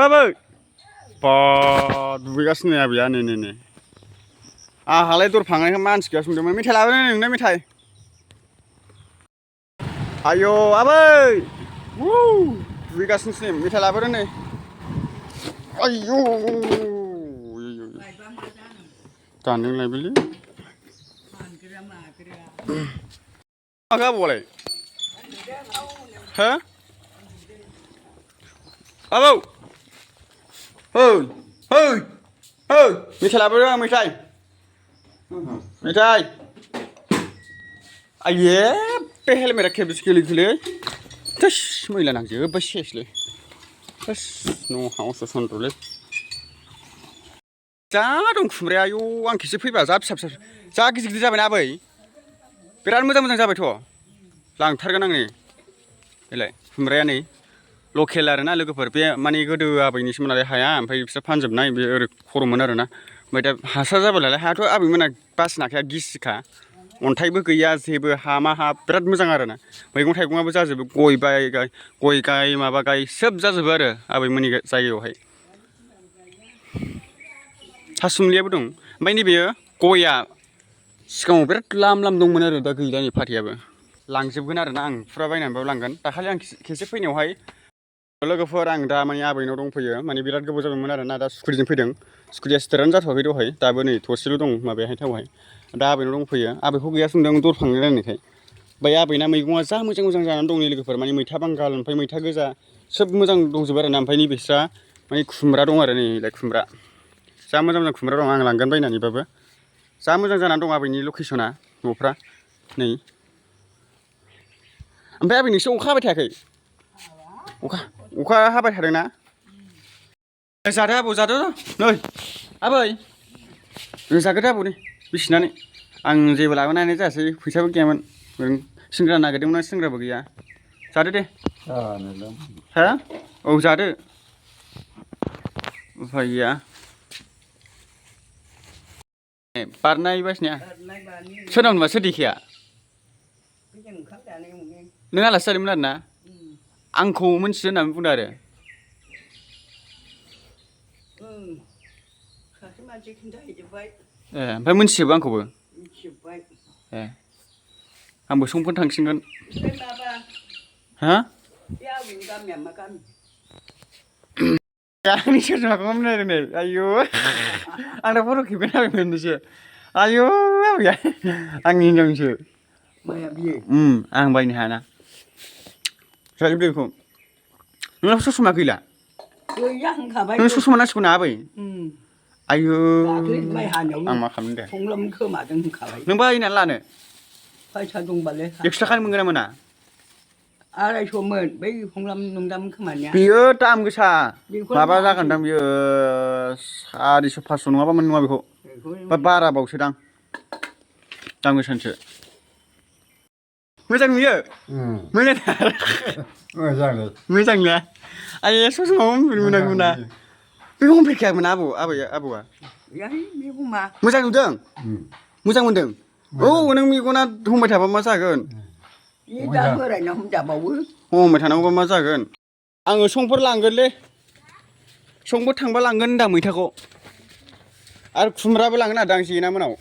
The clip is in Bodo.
आबै बा दुगैगासिनो आबैया नै आहालाय दर फांनायखाय मानसि गैया संदोंमोन मेथाइ लाबोनो नोंनो मेथाइ आयौ आबै दुगैगासिनोसो नै मेथाइ लाबोदो नै आयौ दानदों लायबायलै माखौ आबौआलाय हो आबौ मेथाइ लाबोदो आं मेथाइ आइये बे हेलमेटआ खेबसे गोलैखोलै थोस मैला नांजोब्बाय सेसलै थोस न' हावसो सन्द्रलै जा दं खुमब्राया आयौ आं खेबसे फैबा जा फिसा जा गिदिर गिदिर जाबायना आबै बिराद मोजां जाबायथ' लांथारगोन आं नै बेलाय खुमब्राया नै लकेल आरोना लोगोफोर बे माने गोदो आबैनिसोमोन नालाय हाया ओमफ्राय बिसोर फानजोबनाय बे ओरै खर'मोन आरोना ओमफ्राय दा हासार जाबाय नालाय हायाथ' आबैमोना बासिनो हाखाया गिसिखा अन्थाइबो गैया जेबो हामा हा बिराद मोजां आरोना मैगं थाइगङाबो जाजोबो गय गाय माबा गाय सोब जाजोबो आरो आबैमोननि जायगायावहाय थासुमलियाबो दं ओमफ्राय नैबेयो गया सिगाङाव बिराद लाम दंमोन आरो दा गैला नै फाथैयाबो लांजोबगोन आरोना आं फुरा बायनानैबाबो लांगोन दाखालि आं खेबसे फैनायावहाय लोगोफोर आं दा माने आबैनाव दंफैयो माने बिराद गोबाव जाबायमोन आरोना दा स्कुटिजों फैदों स्कुटिया स्टार्टआनो जाथ'वाखै दहाय दाबो नै थसेल' दं माबायाहाय थावहाय दा आबैनाव दंफैयो आबैखौ गैया सोंदों दर फांनो रायनायखाय ओमफ्राय आबैना मैगङा जा मोजां जानानै दं नै लोगोफोर माने मैथा बांगाल ओमफ्राय मैथा गोजा सोब मोजां दंजोबो आरोना ओमफ्राय नैबेस्रा माने खुमब्रा दं आरो नैलाय खुमब्रा जा मोजां खुमब्रा दं आं लांगोन बायनानैबाबो जा मोजां जानानै दं आबैनि लकेसना न'फ्रा नै ओमफ्राय आबै नोंसिनाव अखा हाबाय थायाखै अखा हाबाय थादोंना जादो आबौ जादो नै आबै जागोदो आबौ नै बिसिनानै आं जेबो लाबोनो हानाय जायासै फैसाबो गैयामोन ओरैनो सिंग्रा नागिरदोंमोन सिंग्राबो गैया जादो दे हा औ जादो उफाय गैया बारनाय बासिनाया सोरनाव नुबा सोर देखाया नों आलासि जादोंमोन आरोना आंखौ मोनथियो होननानै बुंदों आरो ए ओमफ्राय मोनथिजोबो आंखौबो ए आंबो समफोर थांसिगोन हा आंनि सोरजों माखौ मिलायदों नै आयौ आं दा फट' खेबगोन आबैमोननिसो आयौ आबैया आंनि हिनजावनिसो आं बायनो हायाना जाजोबदो बेखौ नोंनाव ससमा गैला नों ससमा नांसिगौ ना आबै आयौ आं मा खालामनो दे नों बायनानै लानो फैसा दंबालाय 100 थाखानि मोनगोन ना मोना 250मोन बै हंलाम नंदामोन खोमानिया बियो दाम गोसा माबा जागोनदां बियो 400 500 नङाबा मोन नङा बेखौ बा बारा बावसोदां दाम गोसानिसो मोजां नुयो मोजां ना आयै ससमाबो मोनाखैमोना बेखौ हमफैखायामोन आबौआ मोजां नुदों मोजां मोनदों औ नों मेगना हमबाय थाबा मा जागोन हमबाय थानांगौबा मा जागोन आङो संफोर लांगोनलै संफोर थांबा लांगोन होनदां मैथाखौ आरो खुमब्राबो लांगोन आरो आं जेना मोनाव